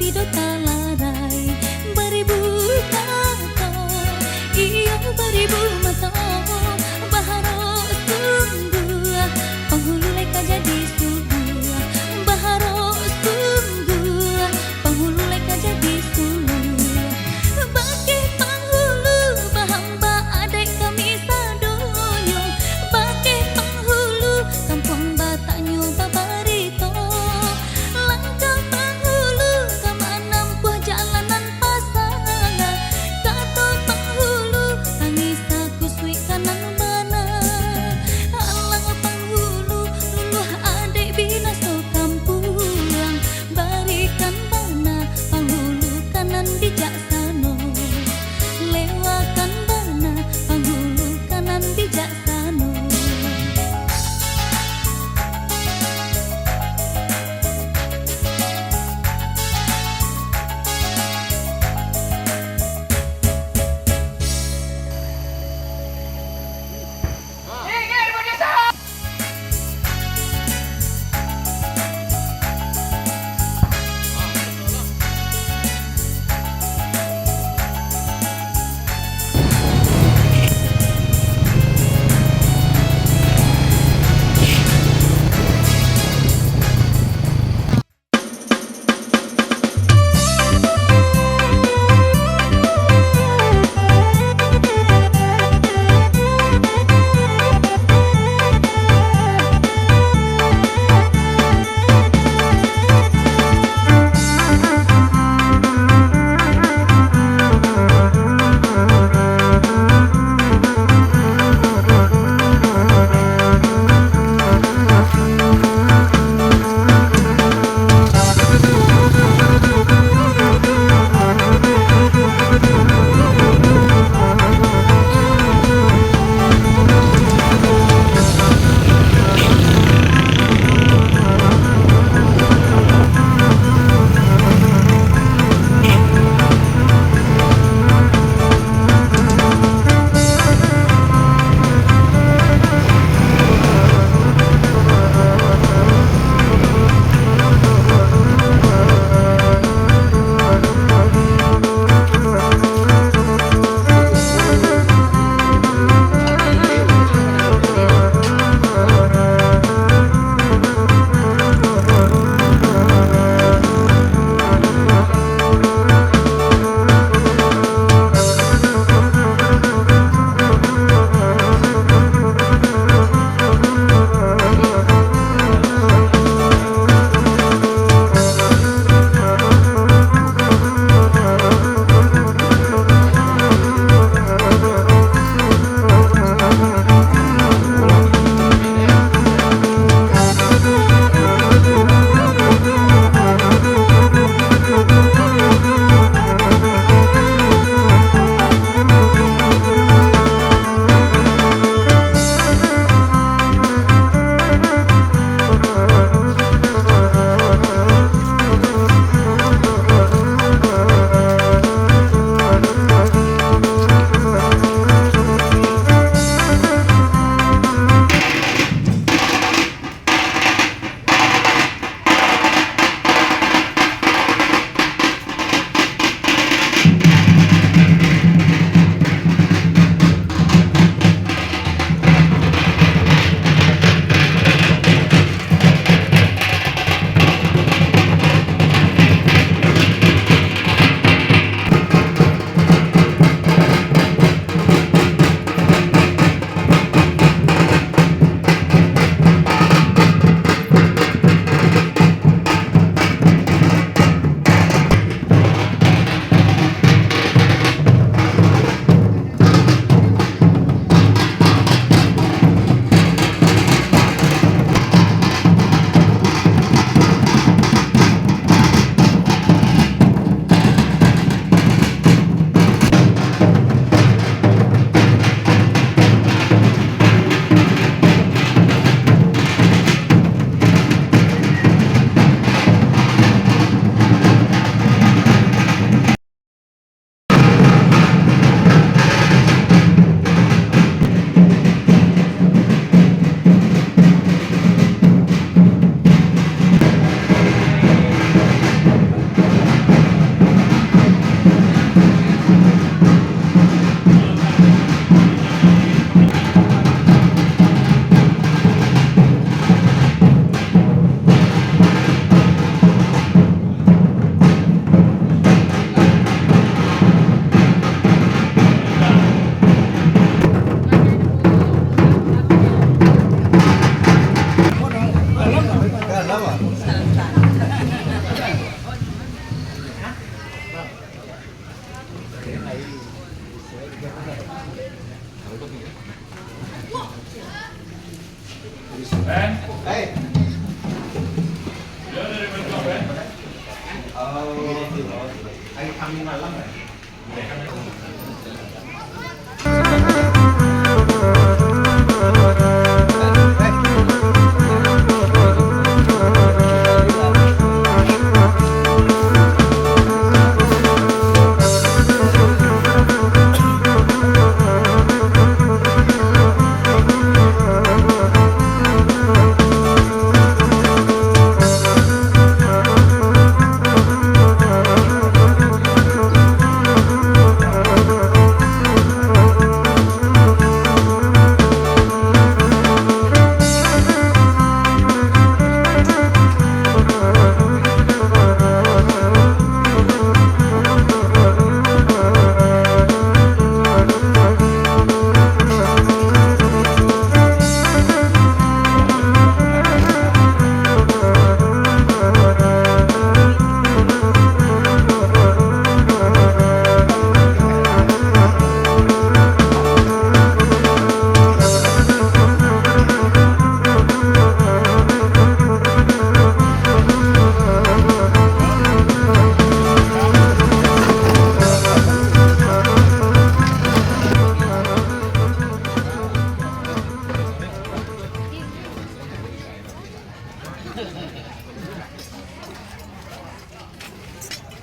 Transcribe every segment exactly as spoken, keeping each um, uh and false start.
Ido talarai baribu kato, iyo baribu mato, baharok sungguah panghulu lai ka jadi suluah, baharok sungguah panghulu lai ka jadi suluah. Bakeh panghulu bahamba adaik kami sadonyo, bakeh panghulu kampuang batanyo babarito, langkah panghulu ka mana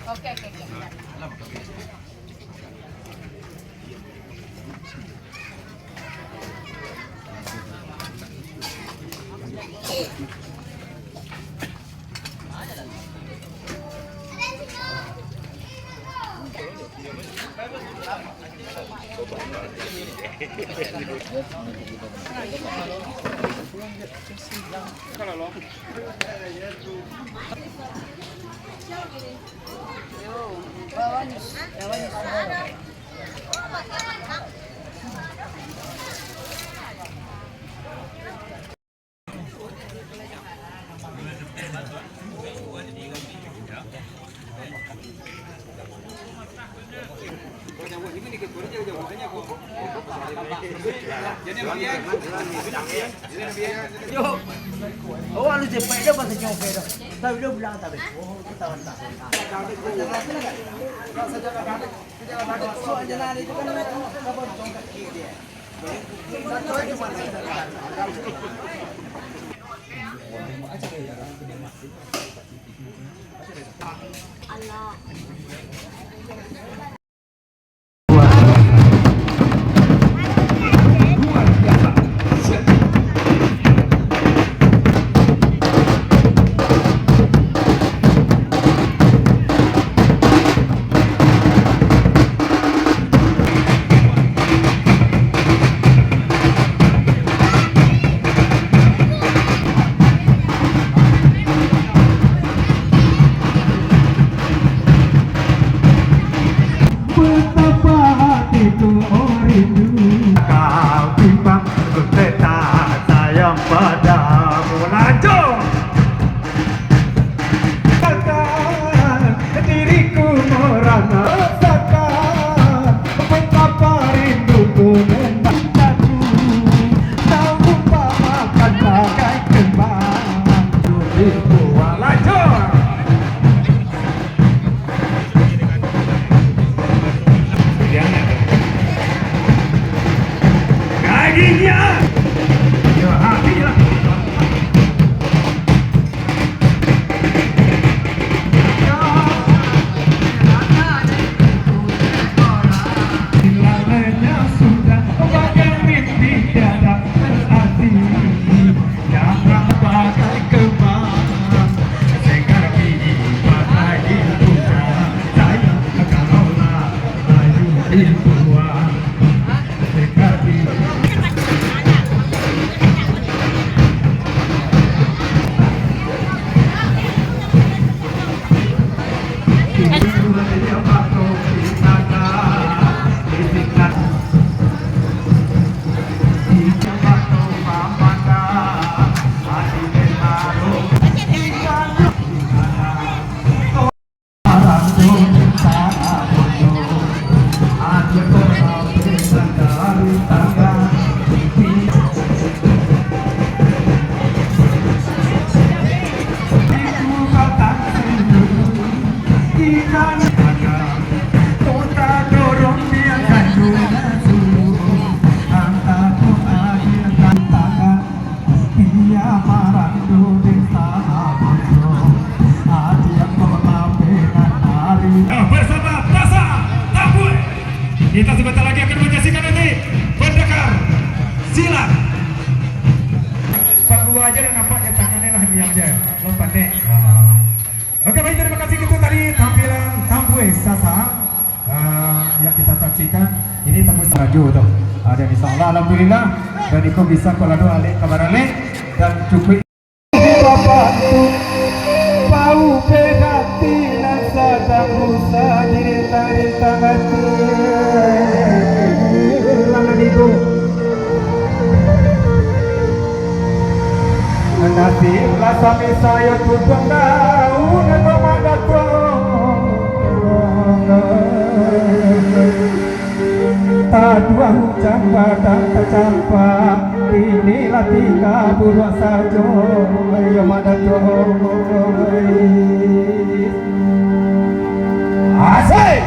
Oke, oke, oke. Yo, awak lu cepat dah pasal nyopet dah. Tapi dah pulang tapi. Oh, kita hantar. Soal jalan itu kan apa congkak kiri dia. Betapa hatiku, oh, rindu. Kau timbang, ku tetap sayang padamu. Lanjut. Rasakan diriku merana, rasakan betapa rinduku menantimu. Kau rupa makan bagai kembang. Diriku, lanjut. Gaginya. Ya, habislah. Lamanya sudah bagai mimpi tiada berarti. Jangan pakai kembang. Sekarang Bersama Pasa Tambue, kita sebentar lagi akan menyaksikan nanti pendekar silat. Pak Guru aja dah nampak, dia tangannya lah diam aja. Lo pandai. Oke, baik, terima kasih. Itu tadi tampilan Tambue Sasak, eh, yang kita saksikan. Ini tembus maju tu. Ah, dan insya Allah, alhamdulillah, dan iko bisa kolado alek ka baralek dan cukuik. Bapak tu, bau berati nan sadang rusak di rintang-rintang hati. Ulangan ibu. Nasib lah sami sayo tutuang daun, Bapak Datuak. Taduah hujan badang tacampak, inilah tingga buruak sajo, yo Bapak Datuak. Asik!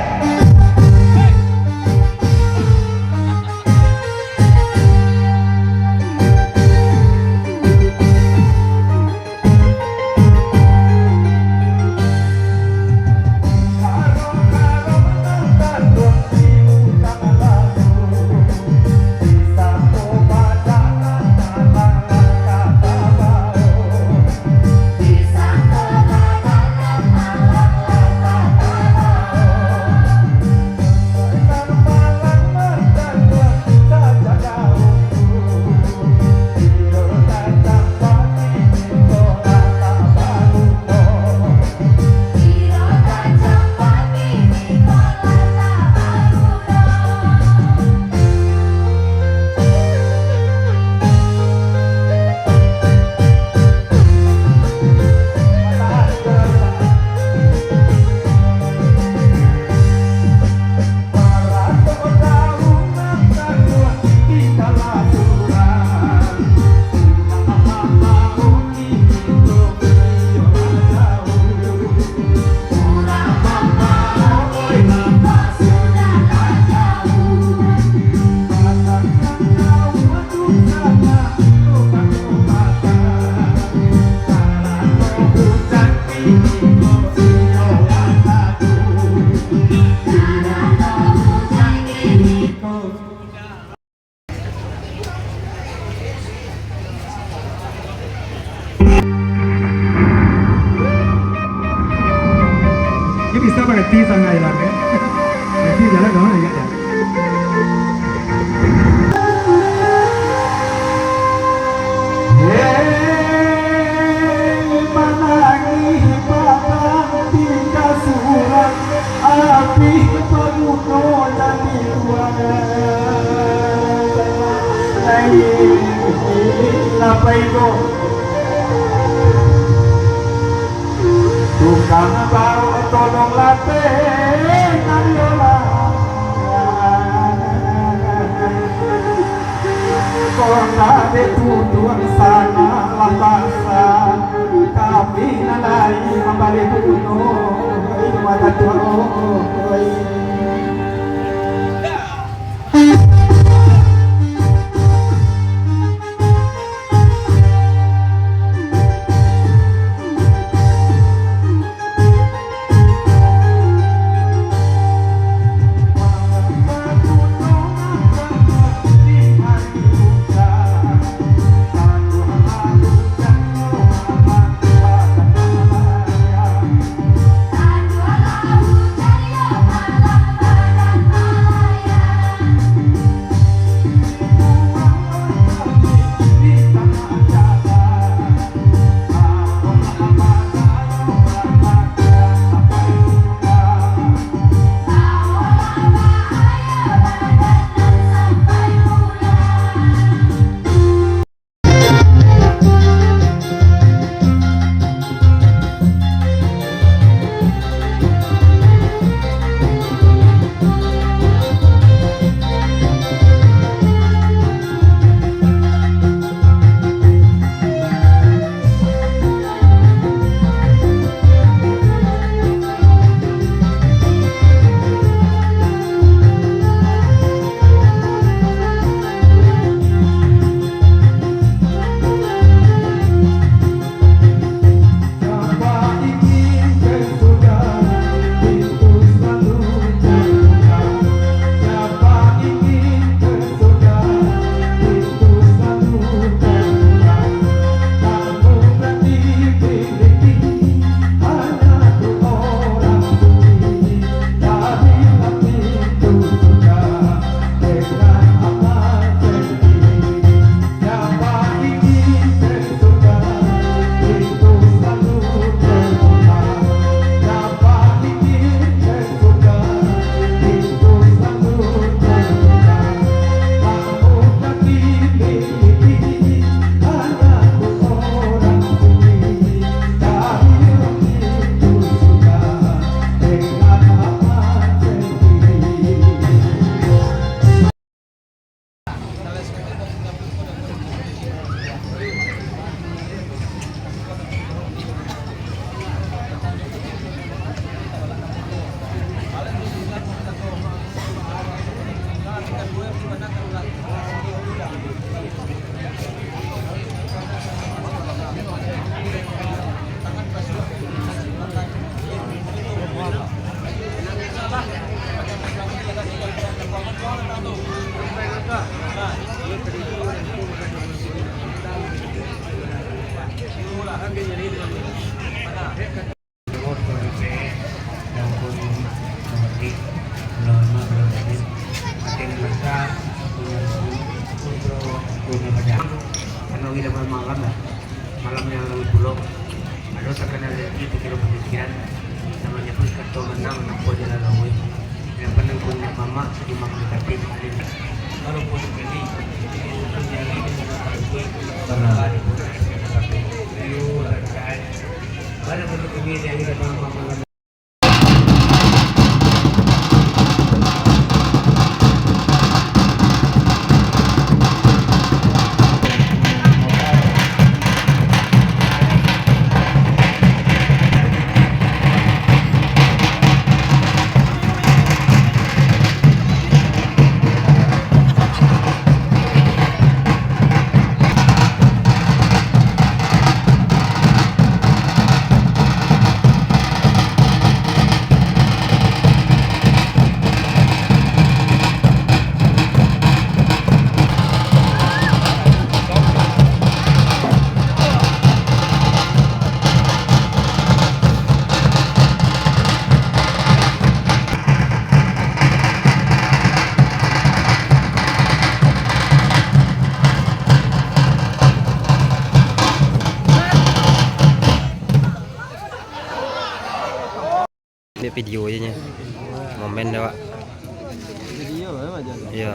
Dia bisa berhenti sangat hilang, kan? Berhenti jalan, kawan, ingat, ya? Yeay, manangih padang tingga surang, abih paguno jadi tuan. Yeay, napa iko? Tukang baok tolong latih, ayolah. Kota dek tutuang sana lah basa, kami nan lai mambali bunuh, itu mata tuan, oi. Takana lagi pikiran-pikiran, namanya pun kato manang nampak jalan laweh. Nan pandang pun nak mamak, sadimak di tapi alim. Walaupun kini, ini pun nyari di tengah tapi, bapa di pun nak tapi. Ayo, rakan. Mana pun kini, dia ada mamak. Ambil video aja nya. Momen dah, Wak. Video lah, Mak, jadi. Iya.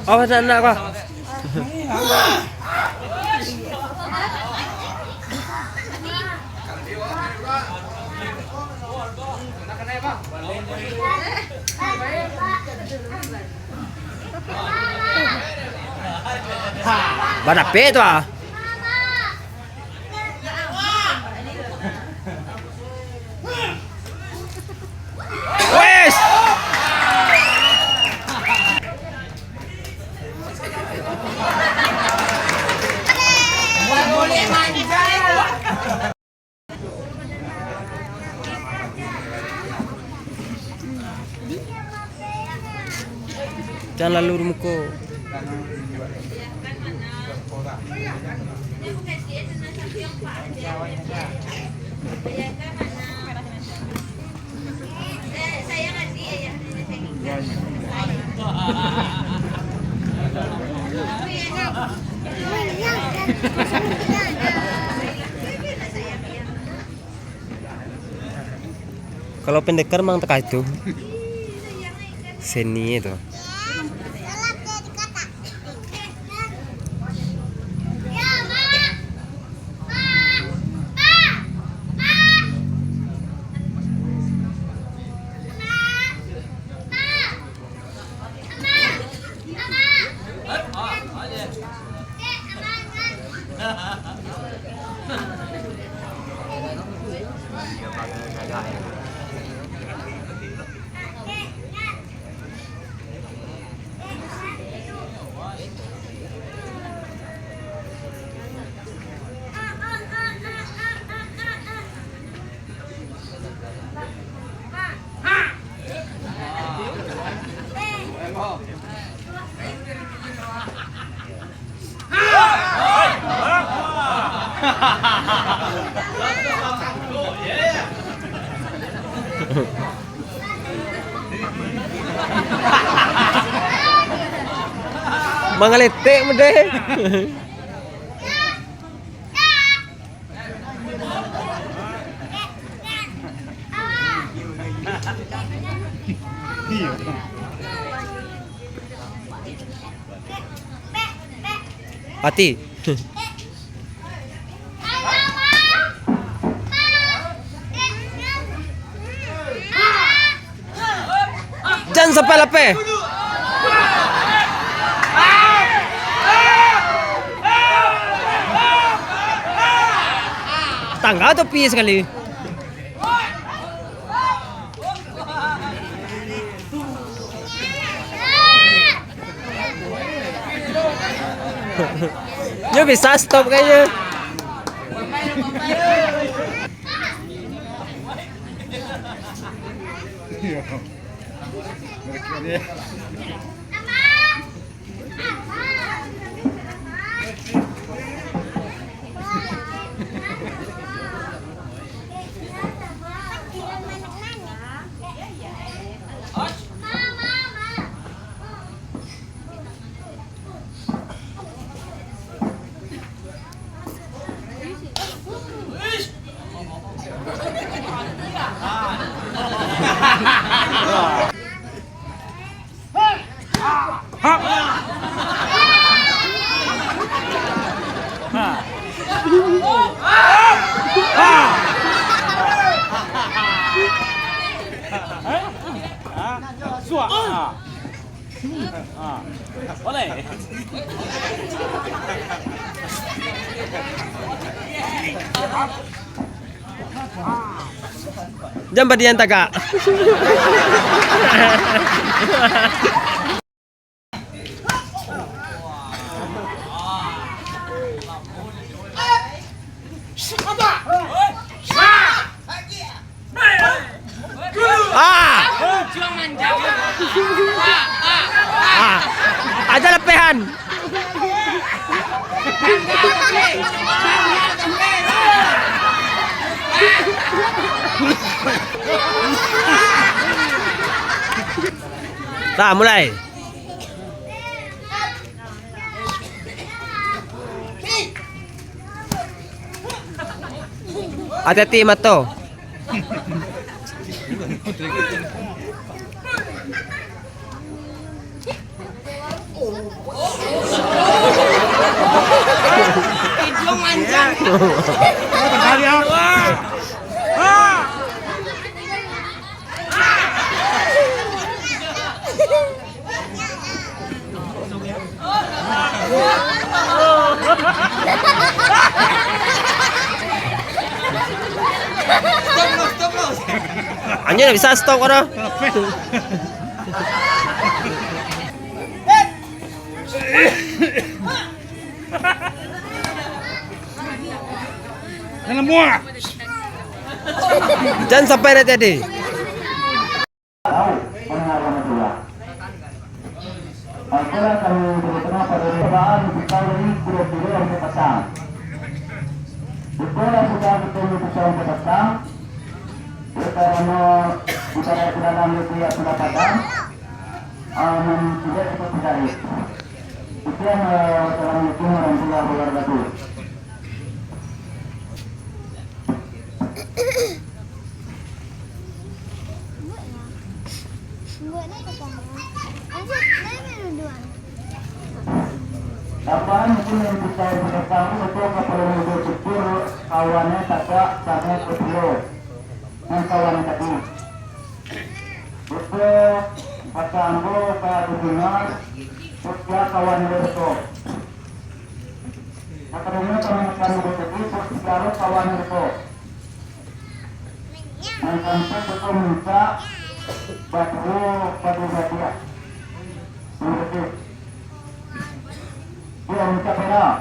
Awas anak kau. Badapek tu ah. Wes. Jan lalur muko. Kalau pendekar mang takah itu. Seni itu. Mangaletek mode. Mati. Jan sampai lapeh. Tangga topi sakali. Nyo bisa stop kayaknyo. Suak. Ah. Ah. Boleh. Jan badian tagak. Ah! Ah! Aja lepehan. Nah, mulai. Hati-hati mato. Anjir, ndak bisa stop ko doh. Jan sampai ndak jadi. Itulah kami beri tengah pada percobaan pisau dari kiro-kiro yang terpasang. Itulah sudah kita ini pisau yang terpasang. Oleh karena kita dari dalam itu ya sudah padam, eh, tidak kita tidak. Sekian, eh, wassalamualaikum warahmatullahi wabarakatuh. Apaan mungkin yang bisa diketahui itu kapalo mudo pikir kawannya tak sangat kecil. Nan kawan tadi. Betul, kata ambo ka dunia, setiap kawan dia betul. Katanya kawan-kawan itu tadi, segalo kawan itu. Nan sampai itu minta baduo padu badia. Yang itu. Dia minta perak.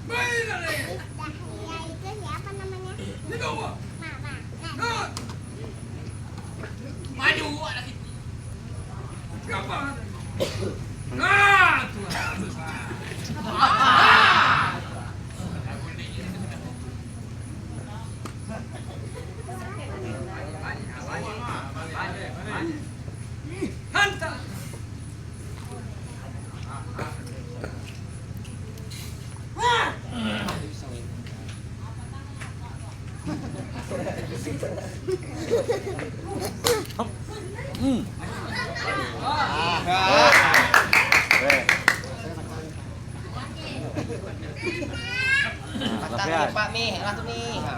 Dahlia itu siapa namanya? Mama. Nah. Maju awak lagi. Berapa? Nah, tu lah. Hantar. Hmm. Patah ni, Pak, ni. Lah tu ni. Ha.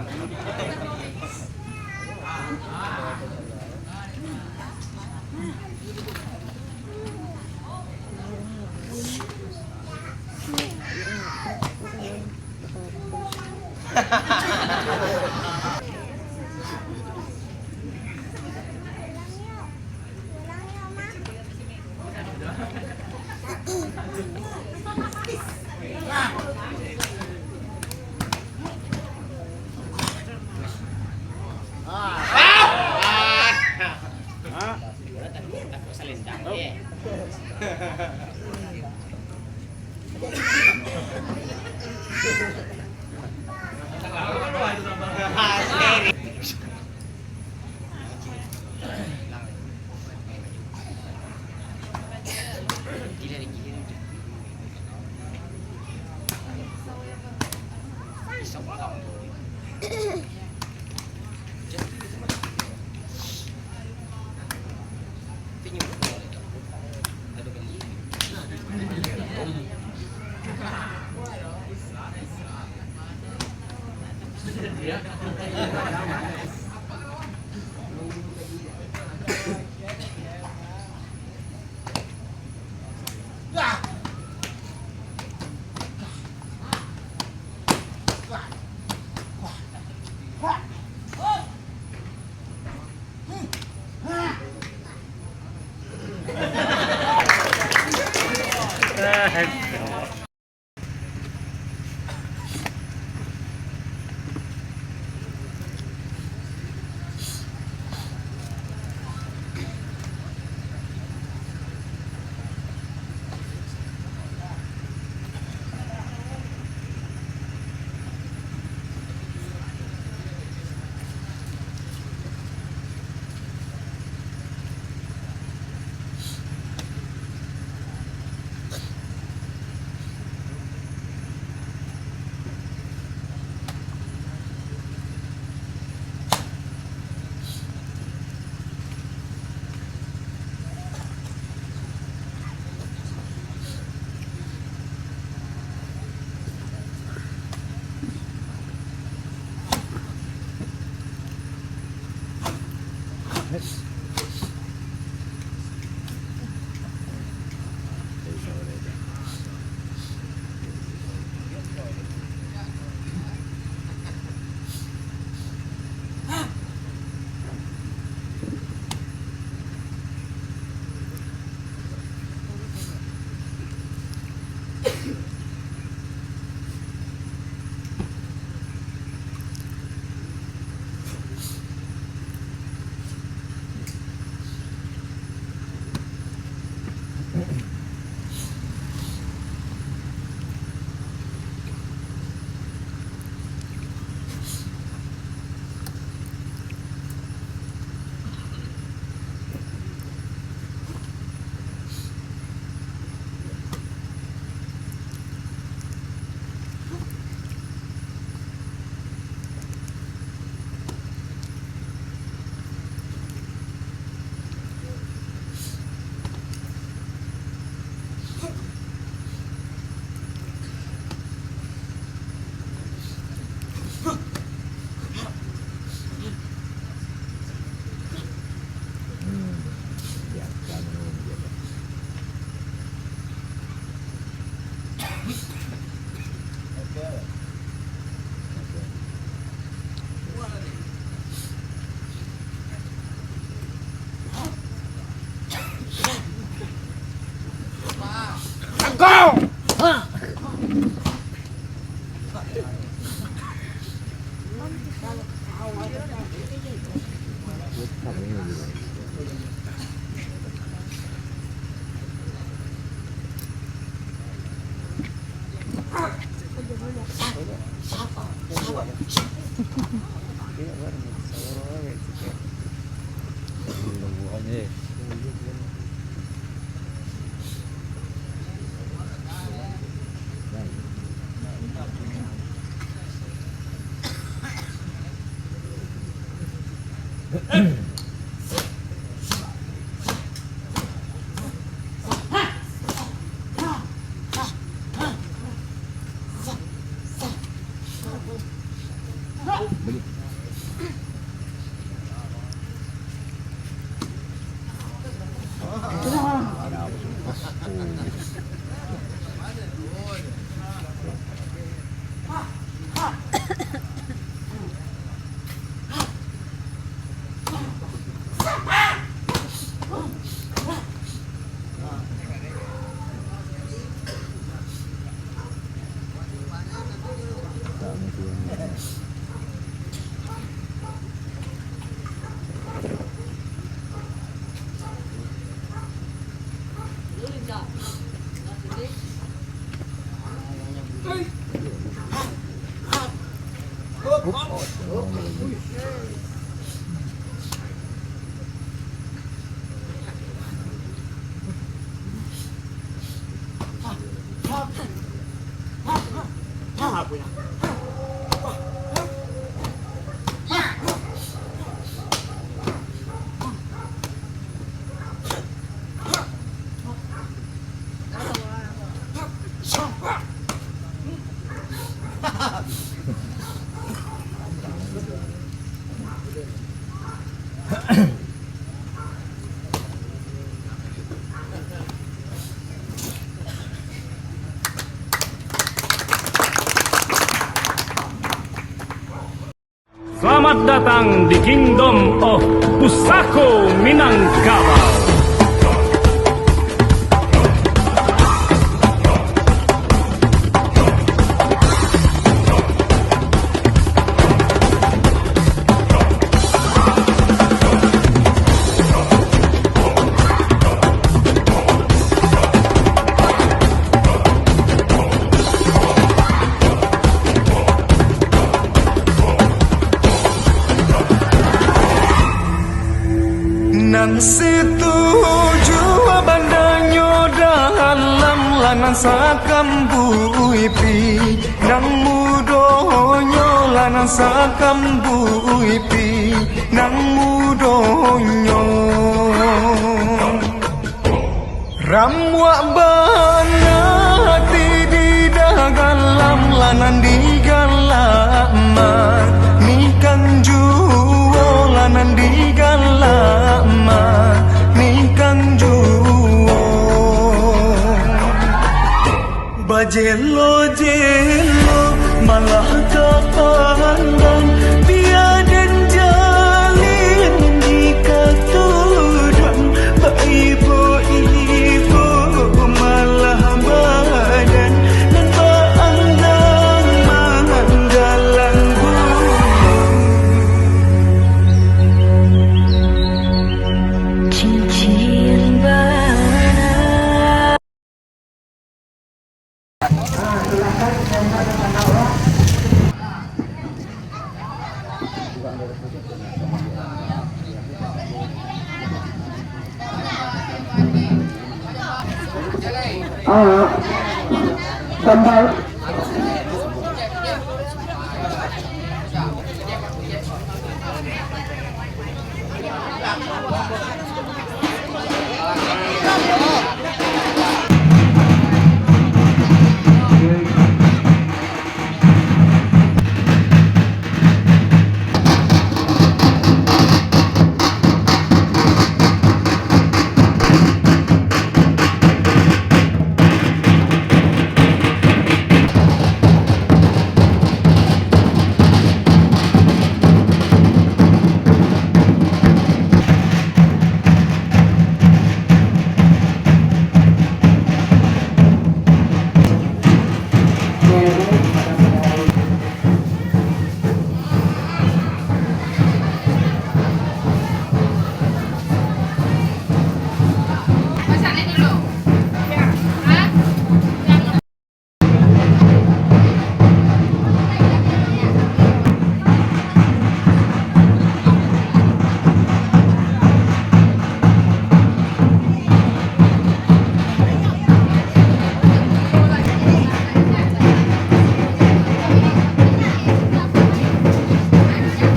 Datang di Kingdom of Pusako Minangkabau. Nan setuju badanyo dalam, lah nan sakambuih pi, nan mudonyo, lah nan sakambuih pi, nan mudonyo. Ramuak bana ti di dalam, lah nan digalak manikah juo, lah nan digalak manikah juo. Bajelo-jelo malah tapandang, bia den jalin jikok tuduang, baibo-ibo malah badan, nan baandang manggalang bulu. Cincin bana. Ah, gambar.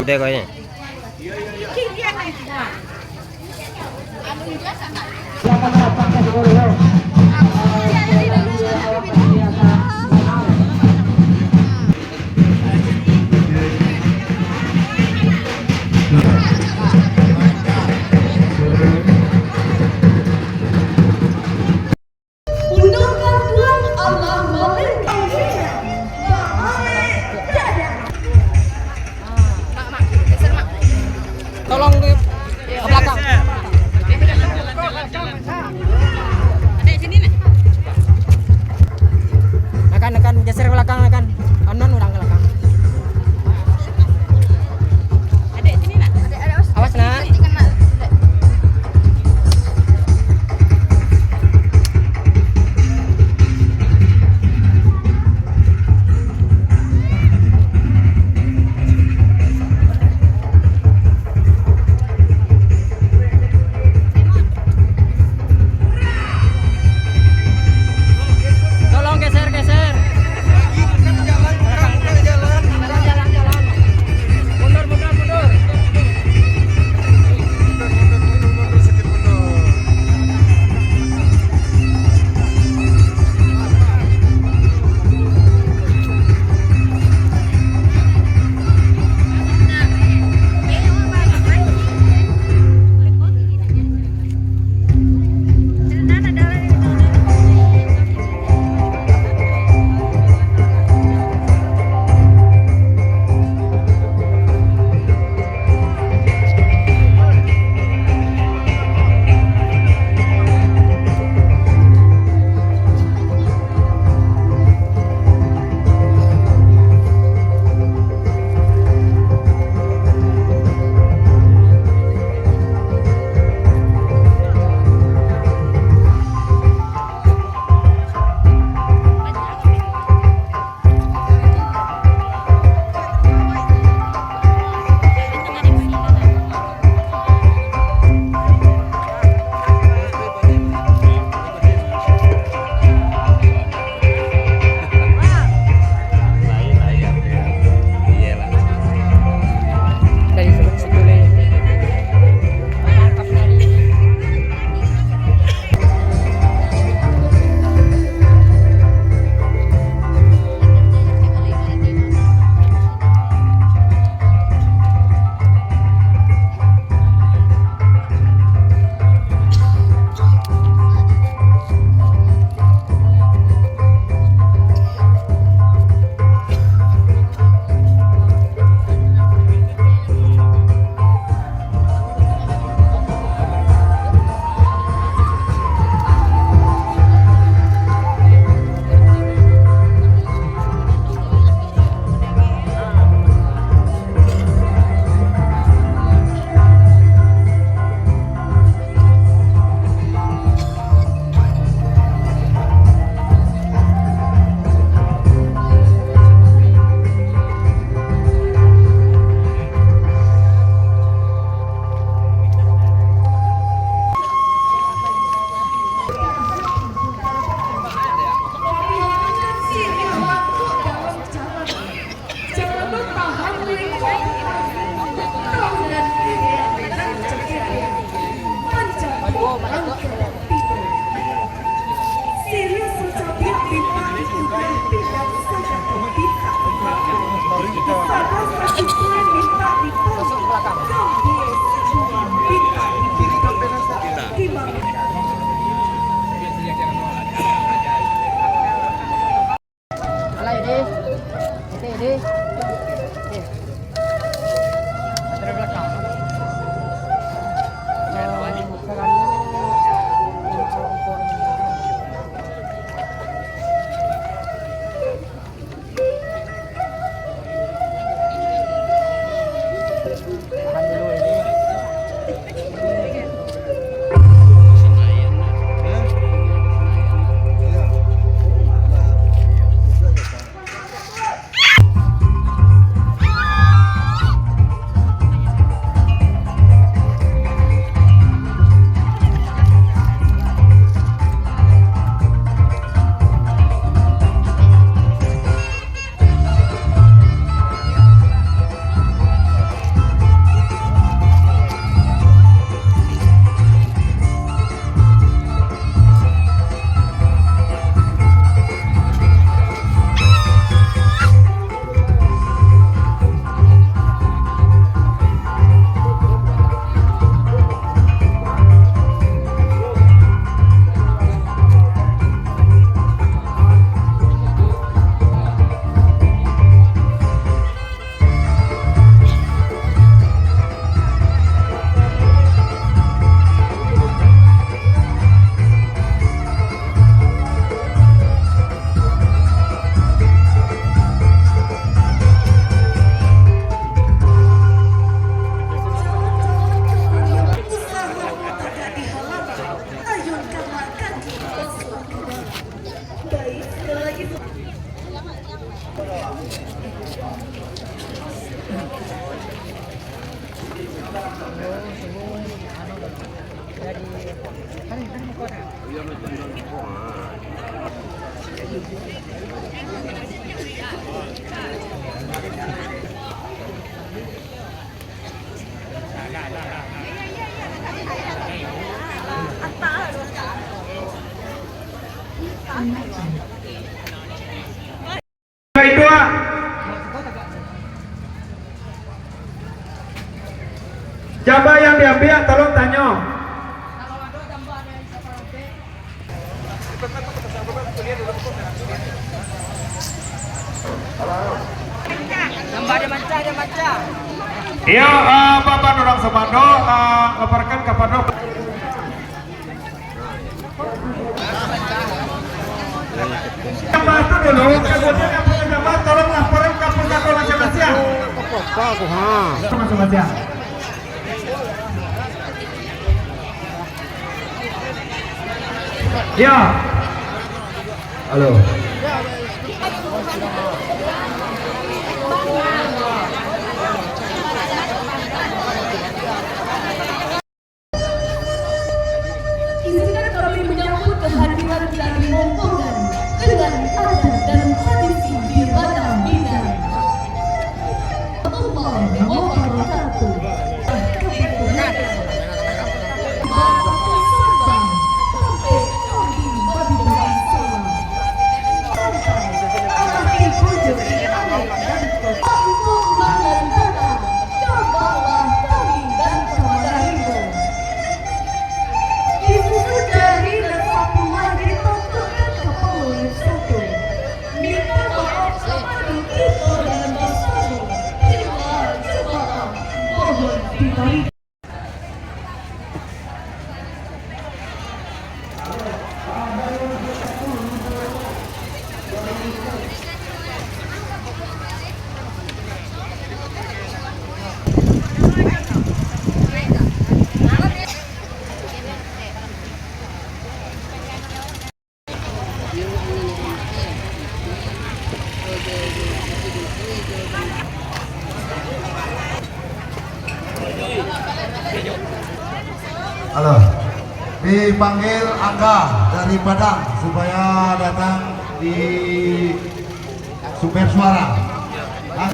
Udah kau ni. Untukan Tuhan Allah memberikan. Tolong di ke belakang. Alai, deh. Oke, deh. Oke. Dari belakang. Itu, ah. Jamba yang diambiak, tolong tanyo. Iyo, ah, Bapak urang sumando, ah, laporkan kapado Tambah tu dulu, kemudian yang punya tambah, tolong laporan ke pusako masing-masing. Masing-masing. Ya. Halo. Izinkan kami menyambut kehadiran dari rombongan dengan adat dan tradisi di Ranah Minang. Warahmatullahi wabarakatuh. Untuk mengantarkan jamaah kami dari Kamararibo. Disusun dari nan sapuluah ditampakkan ka pangulu nan satu. Minta maaf kapado kito dalam basamo. Bila jamaah mohon dibari. Halo, dipanggil Angga dari Padang supaya datang di Sumber Suara. Hah?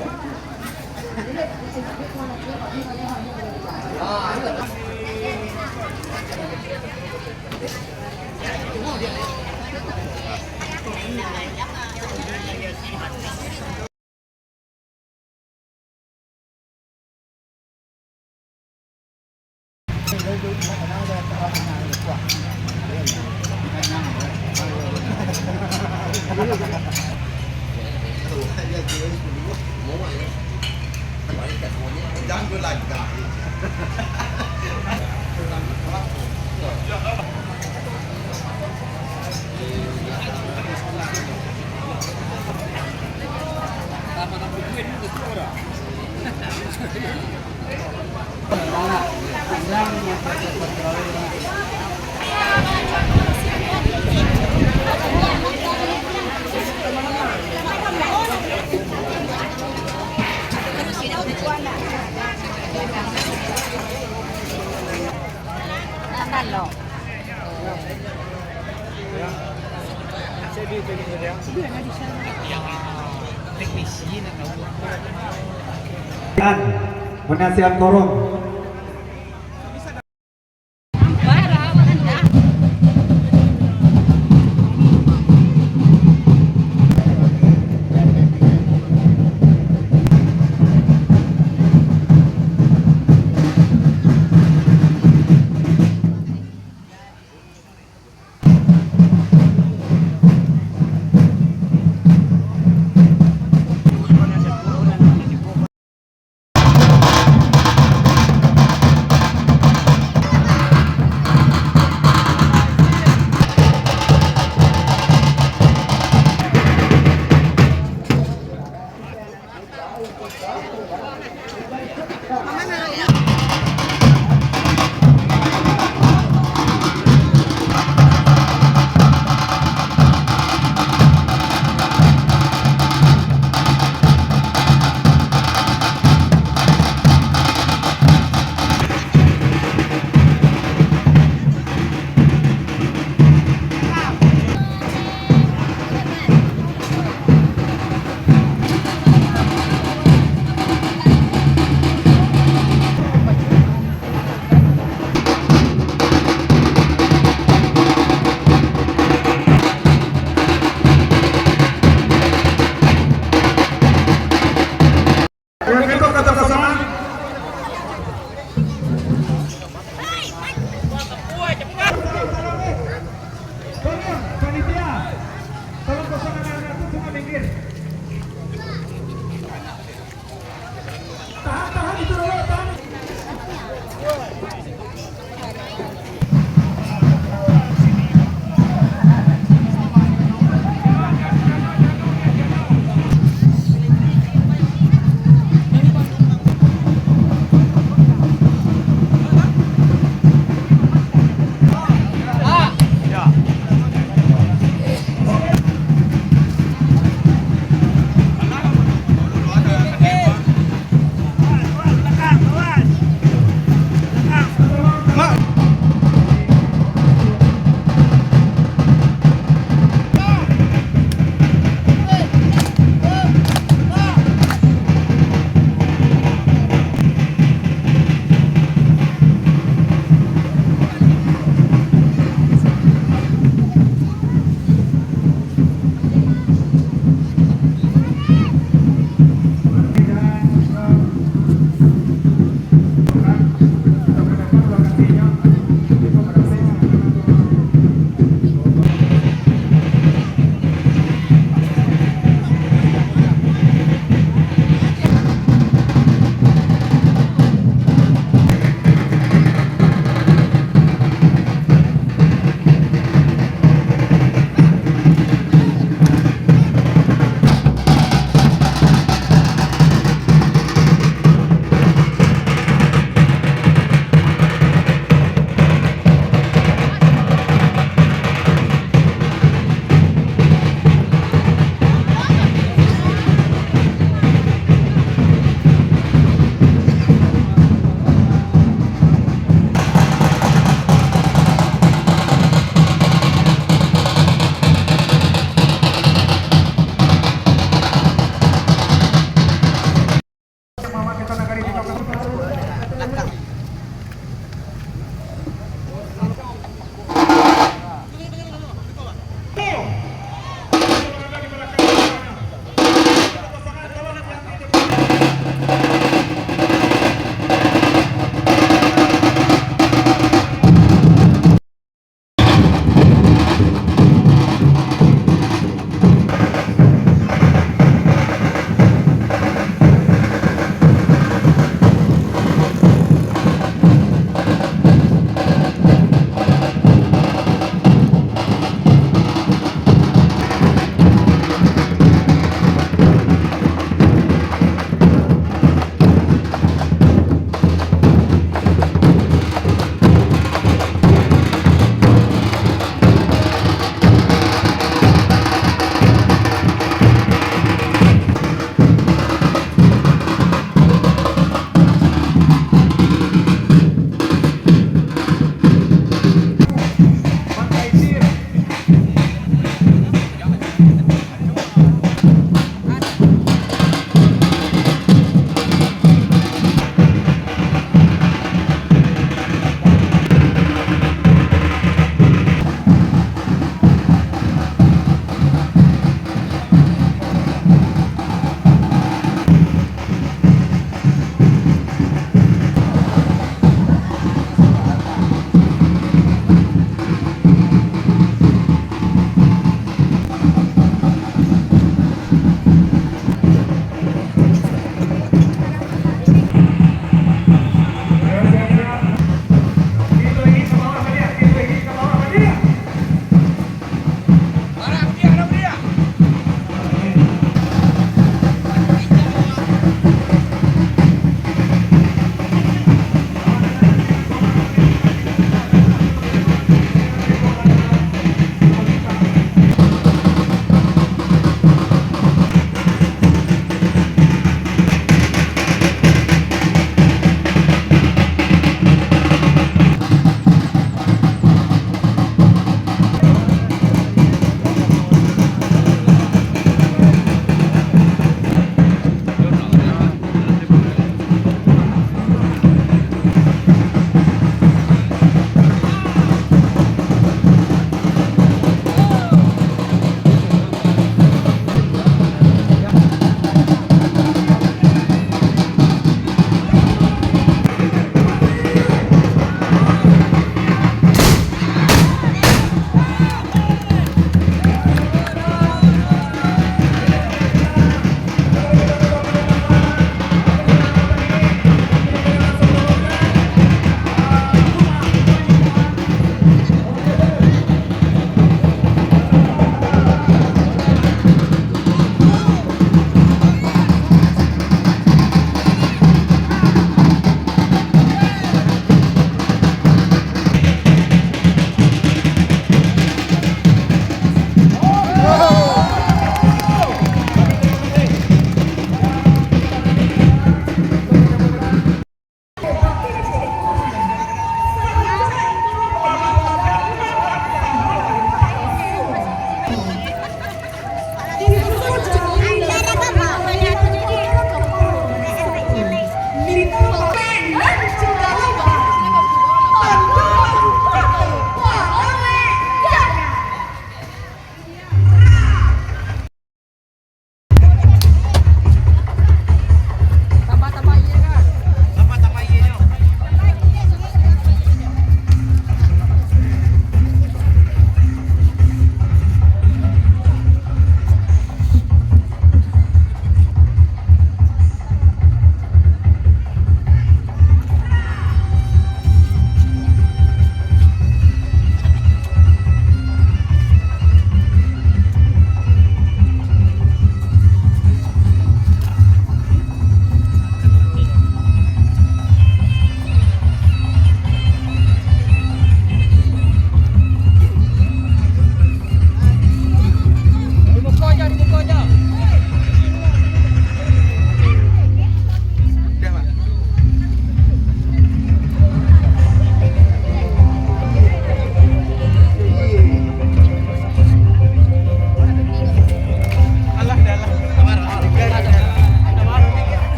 Penasihat korong.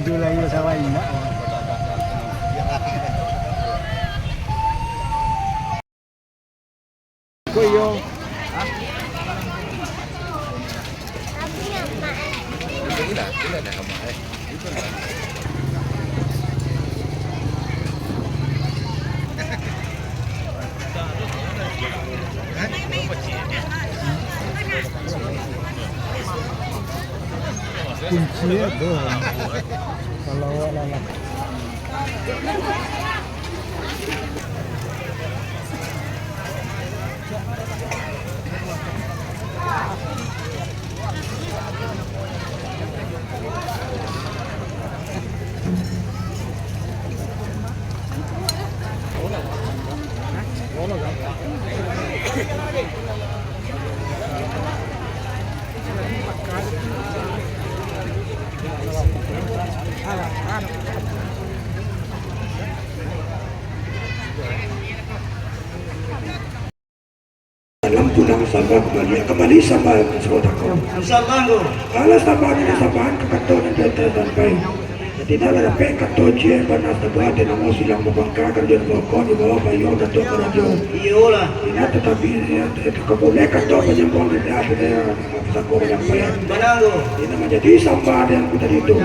Itulah iyo sawah indak. Ko iyo. Kunci tu. Kalau awak lah. Salam pulang sambah kambali, kambali sambah ka saudara. Insyaallah, Ngku. Alah sambah nan disambahan ka kato nan di ateh sampai. Jadi, nan lah dapek kato ciek bana sabuah, ati namo silang bapangka, karajo nan bapokok, di bawah baiyo kato karajo. Iyolah. Ina tatapi, ya, ka bulek kato panyambuang lidah, sudah pusako manyampaian. Bana, Ngku. Ina manjadi sambah dek Ngku tadi tu.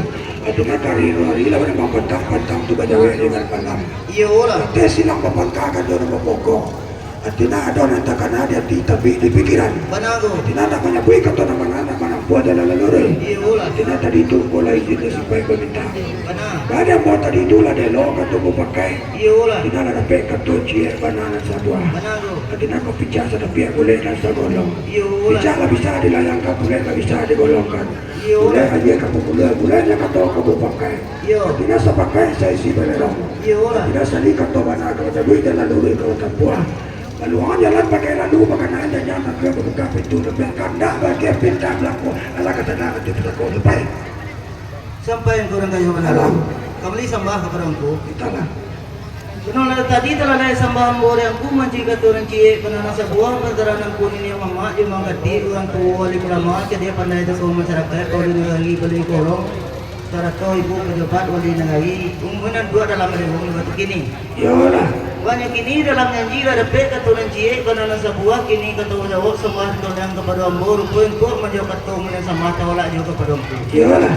Artinyo, hari, hari lah, pantang-pantang tu bajawek dengan malam. Iyolah. Ateh silang bapangka, karajo nan bapokok. Artinyo, ado nan takana di ati, tapi di pikiran. Bana, Ngku. Artinyo, nak manyabuik kato nan bana, nak manampuah jalan nan luruih. Iyolah. Artinyo, tadi tu, ko lah izin dari sipaik baminta. Bana. Bana, ambo tadi tu lah delo kato ambo pakai. Iyolah. Artinyo, lah dapek kato ciek bana nan sabuah. Bana, Ngku. Artinyo, ko picak satapiak, bulek nan sagolong. Iyolah. Picak lah bisa dilayangkan, bulek lah bisa digolongkan. Iyo. Bulek aja ka pamulua, buleknyo kato ka ambo pakai. Iyo. Artinyo sapakai saisi balerong. Iyo lah. Artinyo sali kato bana ka taduik, jalan luruih ka tapuah. Laluangan jalan pakai lalu, bakanaan janjang tangga babuka pintu, tapi kandak bagian pinta balaku, alah ka tanah ka tu pusako sampai. Sampai Ngku urang kayo bana. Alam. Kambali sambah kapado Ngku. Mintalah. Bana lah tadi talalai sambah ambo dek Ngku, manci kato nan ciek, bana nan sabuah, antaro Ngku niniak mamak jo mangkati, urang tuo, alim ulama, cadiak pandai tokoh masarakaik, pauli nagari, pauli korong, sarato ibu pajabat wali nagari, umua nan duduak dalam balewong di wakatu kini. Iyolah. Buahnyo kini dalam janji lah dapek kato nan ciek, bana nan sabuah, kini kato jawab sambah ditolehkan kapado ambo, rupo untuak manjawab kato nan sambah tawalak juo kapado Ngku. Iyolah.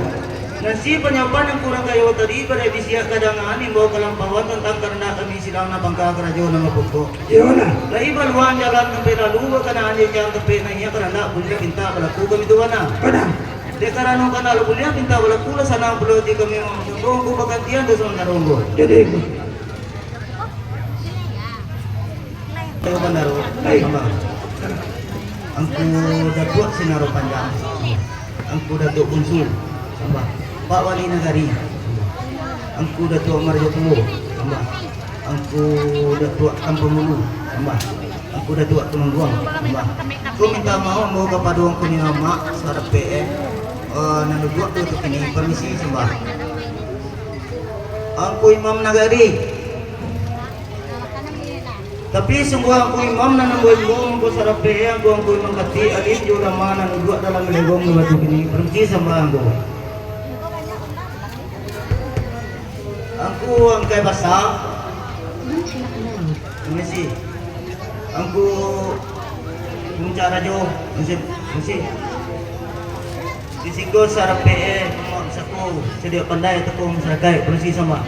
Nan si panyapan Ngku urang kayo tadi, pado bisiak kadangaan, imbau kalampauan tantang kandak kami silang nan pangka karajo nan bapokok. Iyolah. Lai baluang jalan sampai lalu, bakanaan janjang tapek naiak, kandak buliah pintak balaku kami tu bana. Bana. Dek karano kandak buliah pintak balaku, lah sanang pulo ati kami mamakai Ngku bagantian tu samantaro Ngku. Jadi, Ayo, Bandaro. Hai. Sambah. Angku Datuak Sinaro Panjang. Angku Datuak Bunsu. Sambah. Pak Wali Nagari. Angku Datuak Marjo Tuo. Sambah. Angku Datuak Kampung Ulu. Sambah. Angku Datuak Tumangguang. Sambah. Ko minta maoh ambo kapado angku niniak mamak, sarapek, eh, nan duduak tu kini. Permisi, sambah. Angku Imam Nagari. Tapi sungguah angku imam nan ambo imbau, angku sarapek, angku, angku imam katik, alim jo ulama nan duduak dalam balewong di wakatu kini. Permisi sambah angku. Angku Angkai Basa. Permisi. Angku Puncak Rajo. Permisi. Permisi. Di siko sarapek, eh, mamak pusako, cadiak pandai tokoh masarakaik, permisi sambah.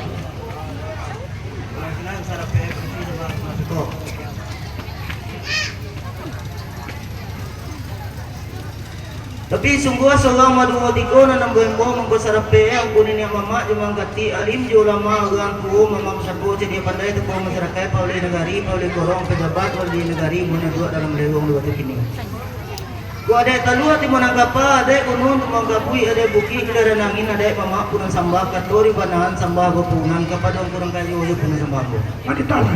Tapi sungguah surang maduo tigo nan ambo imbau, mangko sarapek, eh, angku niniak mamak, jo mangkatik, alim jo ulama, urang tuo, mamak pusako, cadiak pandai, tokoh masarakaik, pauleh nagari, pauleh korong, pajabat, wali nagari, mun duduak dalam balewong di wakatu kini. Ko adaik taluah timbun nan kapa, adaik gunuang timbun kapuik, adaik bukik, adaik nan angin, adaik mamak punan sambah, kato di banahan sambah bapunan, kapado angku urang kayo, iyo punan sambah ambo. Mati tahu.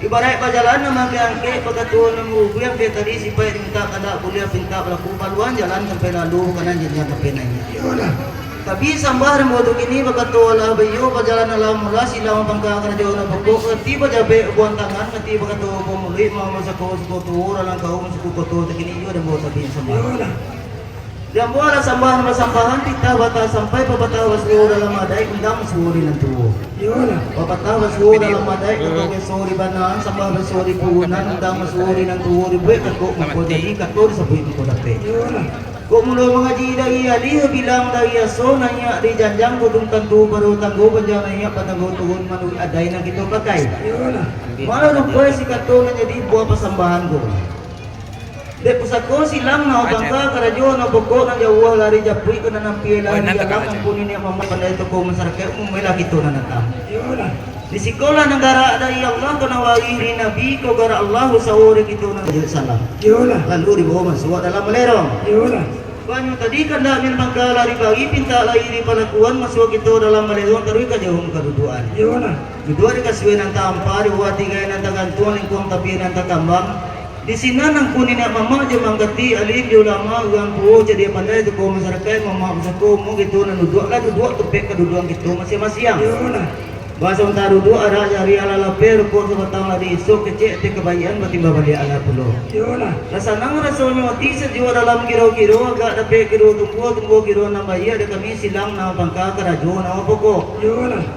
Ibaraik bajalan nan mangkek-angkek, bakato nan marubuiah, kek tadi sipaik dimintak kandak buliah pintak balaku, baluang jalan sampai lalu, kanan janjang sampai naiak. Iyolah. Tapi sambah nan baitu kini bakato alah baiyo, bajalan alah mulah, silang pangka karajo nan pokok, kati bajabek buang tangan, kati bakato buang muluik, mangko sako suku tuo, dalam kaum suku koto, takini iyo dan bawa tapi sambah. Iyolah. Jambualah sambah nan basambahan, titah batah sampai, papatah basuo dalam adaik, undang basuo di nan tuo. Iyolah. Papatah basuo dalam adaik, kato biaso di banaan, sambah biaso di purunan, undang basuo di nan tuo, dibuek kato mangko jadi, kato disabuik mangko dapek. Iyolah. Kok mulo mangaji dari alih, bilang dari aso, naiak di janjang, gunung tantu pado tanggo, panjang naiak patanggo turun, manuruik adai nan kito pakai. Iyolah. Malah rupo si kato nan jadi buah pasambahan ko. Dek pusako silang nao pangka, karajo nao pokok, nan jauah lah dijapuik, ka nan ampia lah dijalang, ampun niniak mamak pandai tokoh masarakaik, umumlah kito nan datang. Di sikolah nan garak dari Allah, ka nan warih dari Nabi, ko garak Allah, usawo dari kito nan jauah salam. Lalu dibawo masuak dalam balerong. Banyak tadi kandak min pangka lah dibari, pintak lai dipalakuan, masuak kito dalam balerong, taruih ka jauah kadudukan. Duduak di kasuik nan taampa, di bawah tirai nan tagantuang, lingkuang tapi nan takambang. Di sinan angku niniak mamak jo mangkati, alim jo ulama, urang tuo, cadiak pandai, tokoh masarakaik, mamak pusako, umua kito nan duduak, lah duduak tampek kadudukan kito masiang-masiang. Bahaso antaro duduak, arak jari alah lapeh, rokok sabatang lah diisok, kecek ateh kabaikan, batimbang baliak alah pulo. Lah sanang rasonyo ati, sajuak dalam kiro-kiro, agak dapek kiro tumbuah, tumbuah kiro nan baiak, dek kami silang nao pangka, karajo nao pokok.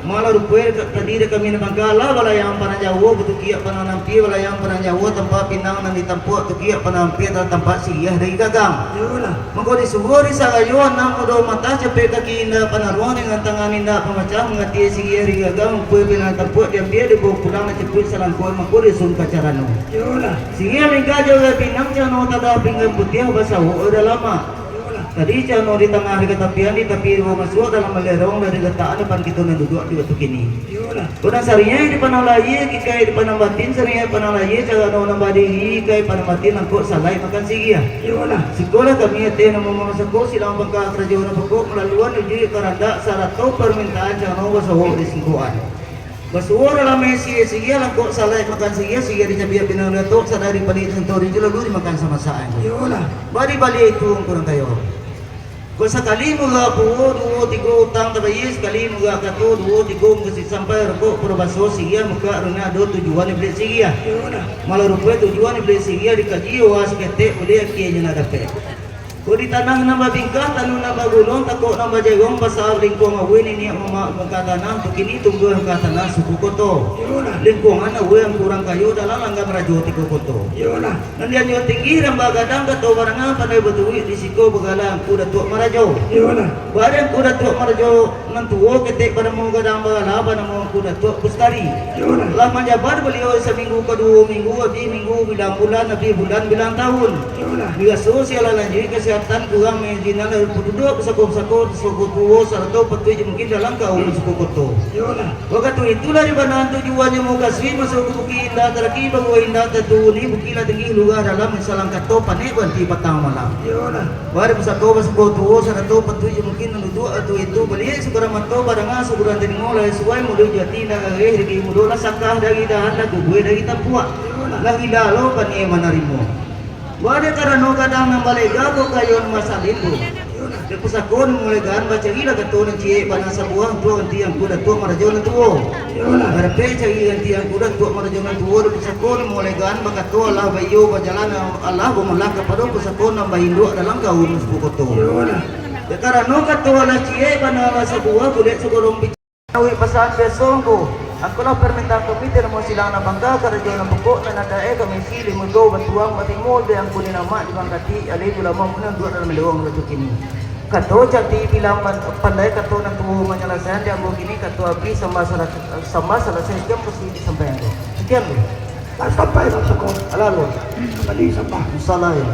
Malah rupo ka-, tadi dek kami nan pangka lah balayang panah jauah, batukiak panah nan ampia, balayang panah jauah tampak pinang nan ditampuak, tukiak panah ampia tatampak siriah dari gagang. Mangko disuruah di sarayo anak mudo matah, capek kaki indak panaruang, dengan tangan indak pamacah, mangati siriah dari gagang, rupo pinang tampuak diambiak, dibawa pulang nan capuik salangkuah, mangko disuruah ka carano. Siriah mingga jo pinang, cano tadah pinggan putiah, basawok dalam lamak. Tadi cano di tangah di katapian, di tapi ruang masuak dalam balerong, dari latakan depan kito nan duduak di wakatu kini. Ko nan sariah di panang lahia, kikai di panang batin, sariah panang lahia, carano nan badiri, kikai panang batin, langkok salaik makan siriah. Sikolah kami ateh nan mamasak ko, silang pangka karajo nan pokok, malaluan ujuik karandak, sarato parmintaan carano basawok di singkoan. Basuo dalam isi siriah, langkok salaik makan siriah, siriah dicabiak pinang datok, sadari padi santo rijo, lalu dimakan samasak. Bari baliak itu angku urang kayo. Ko sakali murah puo, duo tigo utang tabayia, sakali murah kato, duo tigo mukasuik sampai, rokok pado baso, siriah mukak runah, ado tujuan dibaliak siriah. Malah rupo tujuan dibaliak siriah, dikaji wa saketek, buliah akienyo lah dapek. Ko di tanah nan babingkah, tanuah nan baguluang, takok nan bajarong, basa lingkuang awai niniak mamak mangka tanah, tu kini tumbuah mangka tanah suku koto. Lingkuangan awai angku urang kayo, dalam langgam rajo tigo koto. Nan dianjuang tinggi ramba gadang, kato barangah pandai baturuik, di siko bagala Angku Datuak Marajo. Bari Angku Datuak Marajo nan tuo, ketek banamo gadang bagala banamo Angku Datuak Bustari. Lah manjabat baliau saminggu ka duo minggu, abih minggu bilang bulan, abih bulan bilang tahun. Biraso sialah lanjuik kasihatan, kurang maizinan dari paduduak, pusako-pusako, pusako tuo, sarato patuik jo mungkin dalam kaum suku koto. Wakatu itulah di bana tujuannyo mukasuik, masuak ka bukik indak taraki, bagua indak taturuni, bukik lah tinggi lurah dalam, salang kato panek baranti patang malam. Bari pusako, pusako tuo, sarato patuik jo mungkin nan duduak wakatu itu, baliak sukuramoto, badanga sukurang talingo, lah suai muluik jo ati, indak gareh daging mudo, lah sakah dari dahan, lah guguih dari tampuak, lah gila lo paniai manarimo. Bari karano gadang nan balega, ko kayo nan basalin tu. Dek pusako nan mulegaan, bacarilah kato nan ciek bana sabuah, untuak ganti Angku Datuak Marajo nan tuo. Barapek cari ganti Angku Datuak Marajo nan tuo, dek pusako nan mulegaan, bakato alah baiyo, bajalan alah bamulah kapado pusako nan bainduak dalam kaum suku koto. Dek karano kato alah ciek bana alah sabuah, bulek sagolong pi- Awik pasan biaso angku, angkulah parmintaan kami, teh namo silang nan bangka, karajo nan pokok, nan adaik kami isi, limo tu batuang, batimo, dek angku niniak mamak, di mangkati, alim ulama, munan duduak dalam lewang wakatu kini. Kato cati bilang pan-, pandai, kato nan tuo manyalasaian, di ambo kini kato abih, sambah salah, sambah salasai, sekian pasti disampaian tu. Sekian tu. Lah sampai, Bang Sako. Alah, Bang. Kembali sambah. Salah, ya.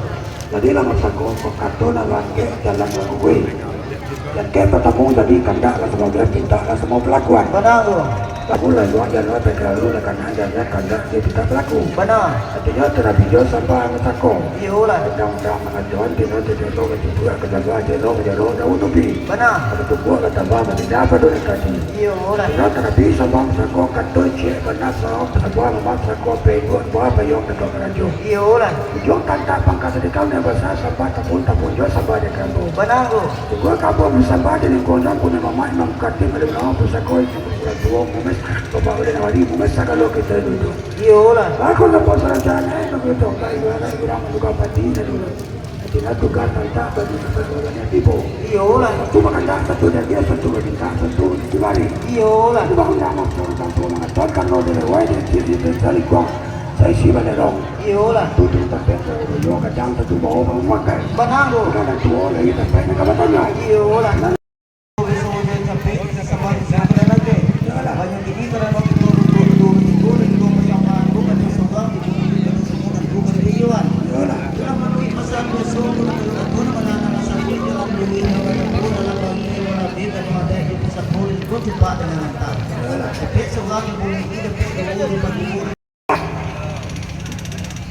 Jadi lah, Bang Sako, kok kato nan langkek jalan bakukuih. Langkek batamu jadi kandak lah sabagian, pintak lah samo palakuan. Bana, Bang. Kamu lah luak jalua, tapi kalu lah kandak jalua, kandak dia pintak palaku. Bana. Artinyo, tarabi jo sambah, Bang Sako. Iyolah. Undang-undang mangatoan, tino tino bacubuak, kajalo jelo, kajalo daun ubi. Bana. Kada tumbuak, kada tabah, batindak pado nan tadi. Iyolah. Ino tarabi sambah, Bang Sako, kato ciek bana, sabuah mamak, Bang Sako, pengok buah payuang dato karajo. Iyolah. Ujuang tantak pangka sadikam nan basa, sambah tapun, tapun juo sambah di kambo. Bana, Bang. Tunggu kambo basambah di lingkuang, kuni mamak imam katim, ada ulama pusako, itu urang tuo, mumis, bapak ulun awali, mumis sagalo kito duduak. Iyolah. Aku lepas rancana, itu betul, kai barang kurang juga pati, dan dulu. Sila tukar kantak bagi kapadoanyo tibo. Iyolah. Satu bakandak, satu dadia, satu batingkah, satu di mari. Iyolah. Itu baru nak maksud tantu mangatokan lo dilewai dan ciri dan salikuang. Saisi badarong. Iyolah. Tutup tapek, tutup kacang, satu bawa bawa makan. Banang tu. Bukan ada tuo lagi tapek nak kabatanya. Iyolah.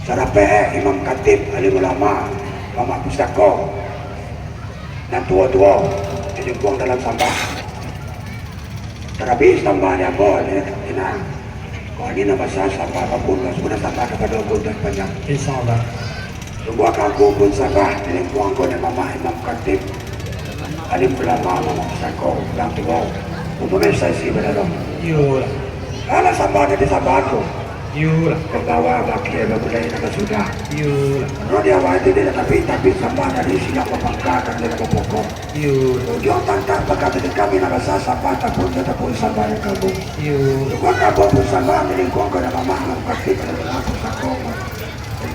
Sarapek Imam Khatib, alim ulama, mamak pusako, nan tuo-tuo, dilingkuang dalam sambah. Tarabih sambah di ambo, di, di nan. Kau angin nan basa sambah, ampun, sudah sambah kapado Angku Tuan Panjang. Insyaallah. Sungguah ka Angku pun sambah, dilingkuang ko dek mamak Imam Khatib, alim ulama, mamak pusako, urang tuo, umum saisi badarong. Iyolah. Alah sambah jadi sambah tu. Iyolah. Pambawa bakeh bamulai nan basudah. Iyolah. Roh di awal tu dia tapi, tapi sambah dari silang bapangka dan dia bapokok. Iyolah. Tujuan tantang bakeh dari kami nan basa sambah tapun, tapun sambah nan kamu. Iyolah. Tujuan kamu pun sambah, dilingkuang ko dek mamak Imam Khatib, alim ulama, mamak pusako.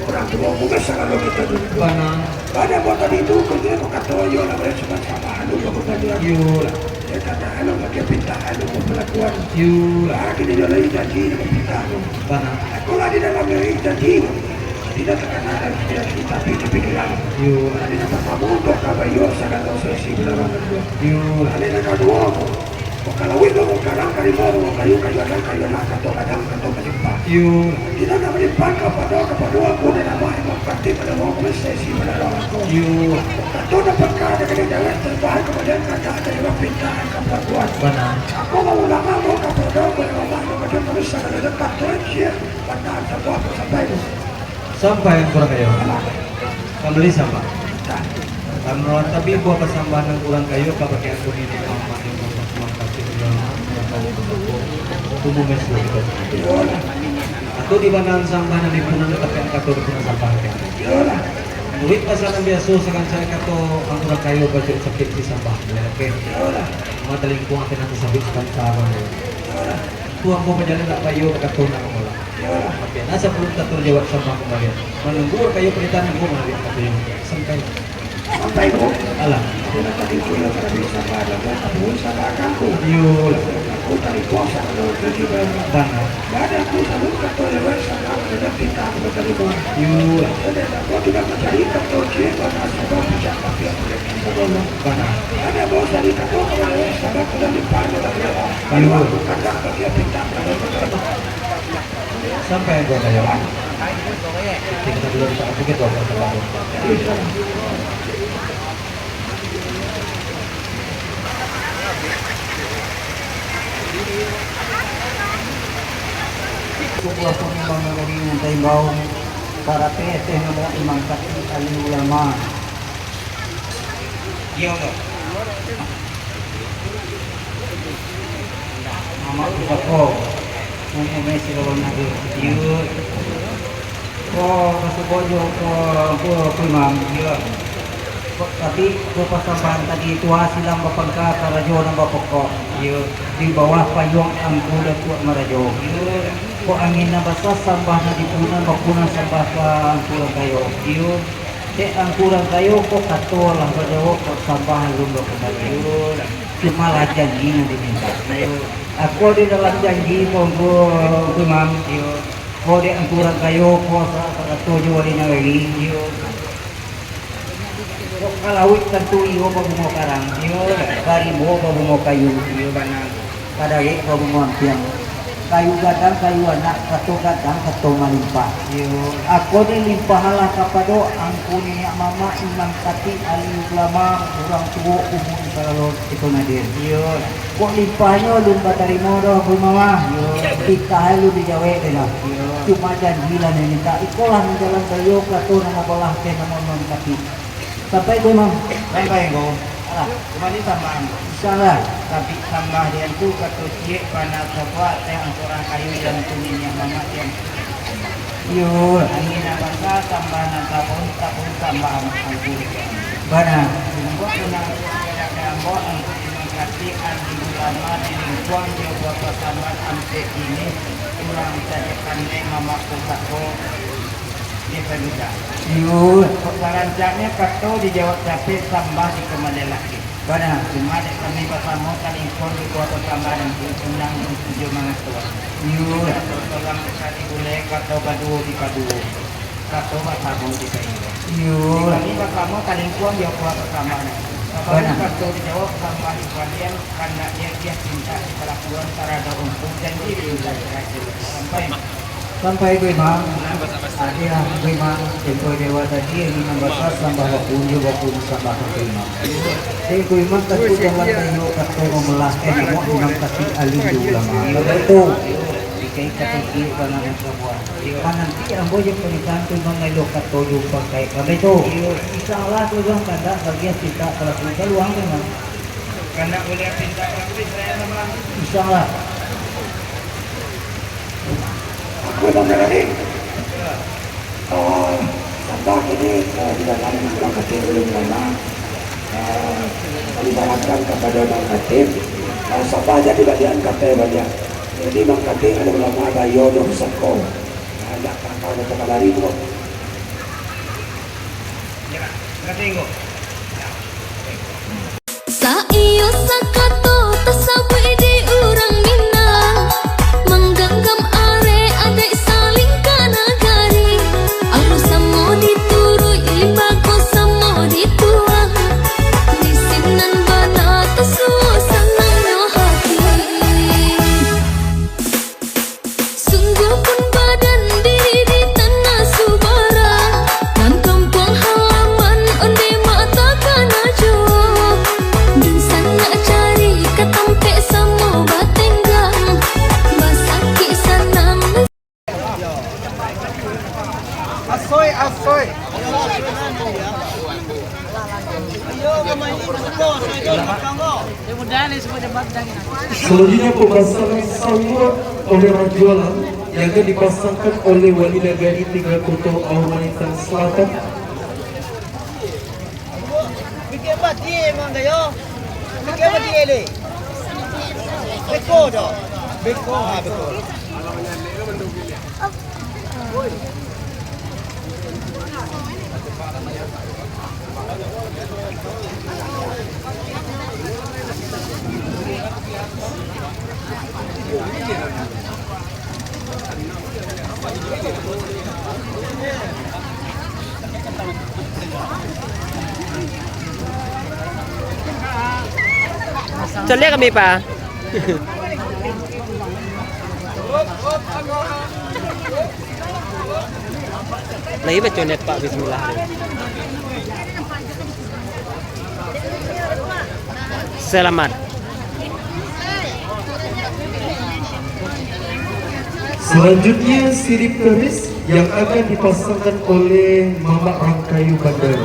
Urang tuo, bukan sagalo kito dulu. Bana. Bana buat tadi tu, kau dia bakato, "Yo lah, boleh cuma sama anu, kau bukan dia." Yo lah. Dia kata, "Anu, pakai pinta, anu, kau pelakuan." Yo lah. Ah, kini dia lagi janji, dia pinta tu. Bana. Aku lah di dalam diri janji. Tidak terkena dalam pikiran kita, tapi di pikiran. Yo. Ada yang pertama, untuk kabar, yo, sagalo sesi bilangan. Yo. Ada yang kedua, Makalawik bangun karang, karimau bangun kayu, kayu adang, kayu anak, kato gadang, kato malimpah. Iyo. Indak nak malimpah kapado, kapado ambo nan amah imam kanti pado wang, pado saisi, pado urang ako. Iyo. Kato nan pangka, nan kini jawek, tarubahan kamalian, kandak dari urang pinta ka palabuahan. Bana. Ako baulama ambo kapado ambo nan amah imam kanti pado sagalo nan kato ciek, bana sabuah sampai tu. Sampai nan kurang kayo. Kambali sambah. Karano tabi buah pasambahan nan kurang kayo kabake angku niniak mamak nan mamang kasih ulama, nan tahu pusako, tumbuah meso kito. Atau di bana sambah nan dipunan, tapi angkato dipunan sambah. Murid pasal nan biaso, sagan cari kato, ang kurang kayo, bacok capik di sambah. Oke. Mata lingkuang kena tasabik sabanta. Tu ambo bajalan dak payo, kato nak ambo lah. Oke, nah, sabalum kato jawab sambah kambali, manunggu kayo parintah nunggu maliek kato sampai. Sampai ko? Alah. Kena tadi ko lah, tapi sabar lah, kan? Tapi sabar kan ko? Iyo lah. Aku tadi puasa kalau kerja bayar. Bana. Bana aku sabalum kato jawab sambah, kena pinta aku tadi ko. Iyo lah. Kena tak buat tidak mencari kato cie, bana sabar pijak tapi aku lihat sabar lah. Bana. Ada bawa sari kato kalau jawab sambah, kena limpah, kena limpah. Iyo. Kalau aku kata, bagi pinta, kalau kata. Sampai ko kayo. Kita dulu tak pikir dua kali. Sungguah pun memang menjadi nan taimbau, karate teh namo imam kati ahli ulama. Iyo, tu. Mamak tu bako. Umumnyo si lawan nabi. Iyo. Ko, kasubok jo ko, ko, ko imam. Iyo. Ko, tapi, ko pasambahan tadi tu, silang bapangka, karajo nan bapokok. Iyo. Di bawah payuang Angku Datuak Marajo. Iyo. Ko angin nan basa, sambah nan dipunan, bapunan sambah ka Angku Urang Kayo. Iyo. Dek Angku Urang Kayo ko kato lah bajawab, kok sambah alun bakambali. Cuma lah janji nan diminta. Ako di dalam janji ko, Angku, Angku Imam. Ko dek Angku Urang Kayo ko sa-, sarato jo wali nagari. Kok ka lauik tantu iyo babungo karang. Ka rimbo babungo kayu. Ka darek babungo ampiang. Kayu gadang, kayu anak, kato gadang, kato malimpah. Iyo. Ako ni limpahlah kapado angku niniak mamak, imam katik, ahli ulama, urang tuo, umum sagalo kito nadir. Iyo. Kok limpahnyo alun batarimo doh, Angku Imam ah. Iyo. Titah alun dijawek doh. Iyo. Cuma janji lah nan mintak. Ikolah nan jalan baliau, kato nan balah teh namo imam katik. Sampai ko, Imam? Sampai ko. Alah. Kembali sambah. Insyaallah. Tapi sambah dian tu kato ciek, bana sabuah, teh angku urang kayo, jan tu niniak mamak dian. Iyo. Angin nan basa sambah nan tabuih, tabuih sambah angku dek kami. Bana. Sungguah tu nan kuajakan ambo, angku Imam Khatib, alim ulama di lingkuang jo bapasambat ampek ini, urang cadiak pandai mamak pusako di padudah. Iyo. Kok sarancaknyo kato dijawab capek, sambah dikambalian laki. Bana. Cuma dek kami basamo talingkuang di kuaso sambah nan tu, undang jo mangatua. Iyo. Kato sorang sakali bulek, kato baduo dipaduo, kato basamo dipainggo. Iyo. Dek kami basamo talingkuang jo kuaso sambah nan tu. Sabalun Bana. Kato dijawab sambah dikambalian, kandak diagiah pintak dipalakuan, taradok ungku janji pintak dirajo. Sampai. Sampai, Ngku Imam. Adih, Ngku Imam, contoh dewa tadi, angin nan basa sambah bapuun jo bapuun sambah Ngku Imam. Jadi, Ngku Imam, tantu dalam tayo kato mamelahkan Imam, Imam Khatib, alim jo ulama. Baitu. Ikai katikik bana nan sabuah. Mananti ambo jo parintahan Ngku Imam, maelo kato jo pangkaik kami tu. Insya Allah, Ngku Imam, kandak bagiah pintak palakuan kaluang, Ngku Imam. Kandak buliah pintak palakuan, Israel nama. Insya Allah. Aku Imam Ghazali. Ah, sambah kini, ah, di dalam Imam Khatib ulun ulama, ah, disarankan kapado Imam Khatib, ah, sambah jadi balian katai balian. Jadi Imam Khatib ado ulama bayo doh sako. Ah, indak tangkal doh takalari tu. Saiyo sakato tasabuik di urang Minang, mangganggam arek adaik salingka nagari. Alun samo dituruik, bako samo dituang, di sinan bana tasuo sanangnyo hati. Sungguahpun badan diri di tanah subara, nan kampuang halaman onde mah takana juo. Dunsanak cari ka tampek samo batenggang, basakik sanang. Asoy, asoy. Selanjutnya, pemasangan sawir oleh Rajo Alam yang akan dipasangkan oleh Wali Nagari Tiga Koto Aur Manis Selatan. Bikin batik emang kayo. Bikin batik elok. Beko dah. Beko, ha, beko. Caliak kami, Pak. Lagi baco net, Pak, bismillah. Selamat. Selanjutnya, sirip keris yang akan dipasangkan oleh Mamak Rangkayu Bandar.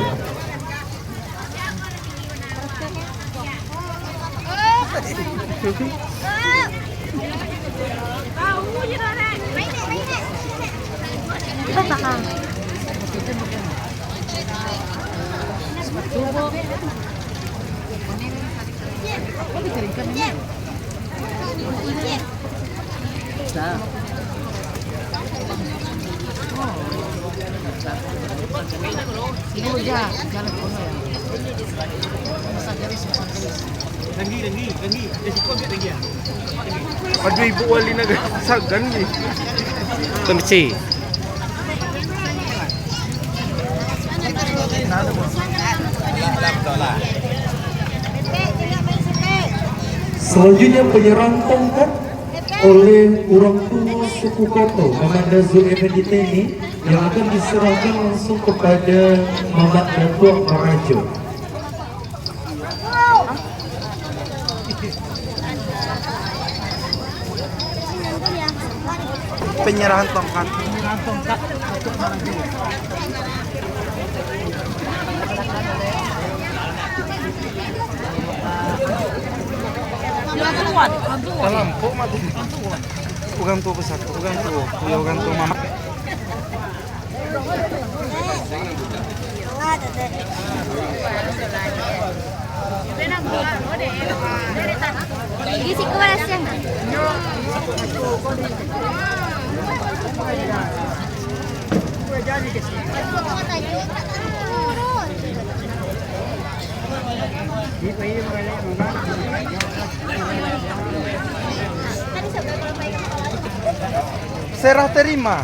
Aduh, ibu wali naga sagan ni. Pembersih. Selanjutnya, penyerahan tongkat oleh urang tuo suku Koto, Mamanda Zul Effendi Teni, yang akan diserahkan langsung kepada Mamak Datuak Marajo. Penyerahan tongkat. Penyerahan tongkat untuk maju. Dalam kok mati. Urang tuo pusako, urang tuo, yo urang tuo mamak. Serah terima.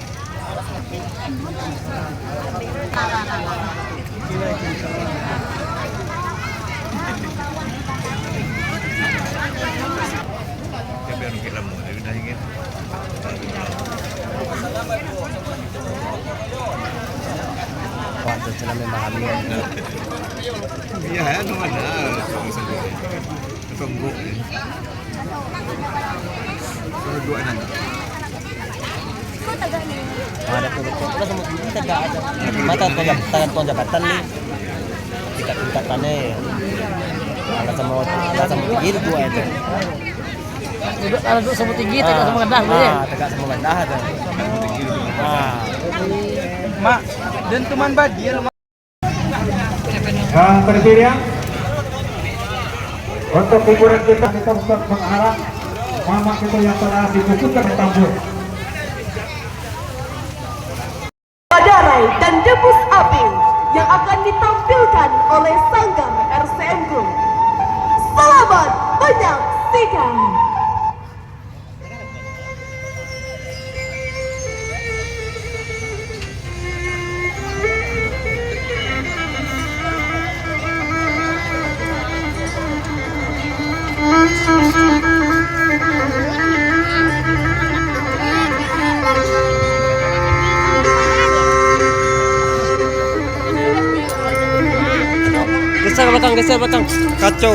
Wah, tu sudah memahami. Iya, ya, no, ada. Tunggu. Suruh dua anak. Ah, ada tu, betul. Kalau sama tinggi tegak aja. Mata tuan jab-, tangan tuan jabatan ni. Tingkat-tingkatannya. Kalau sama, kalau sama tinggi itu dua itu. Duduk, kalau duduk sama tinggi, tegak sama rendah, boleh? Ah, tegak sama rendah tu. Ah. Mak, dan tuman badia lu, Mak. Dan terpilih untuk hiburan kita, kita untuk mengharap mama kita yang telah dikukuhkan tambur. Padarai dan Debus Api yang akan ditampilkan oleh Sanggar R C M Group. Selamat menyaksikan. Geser belakang, geser belakang. Kacau.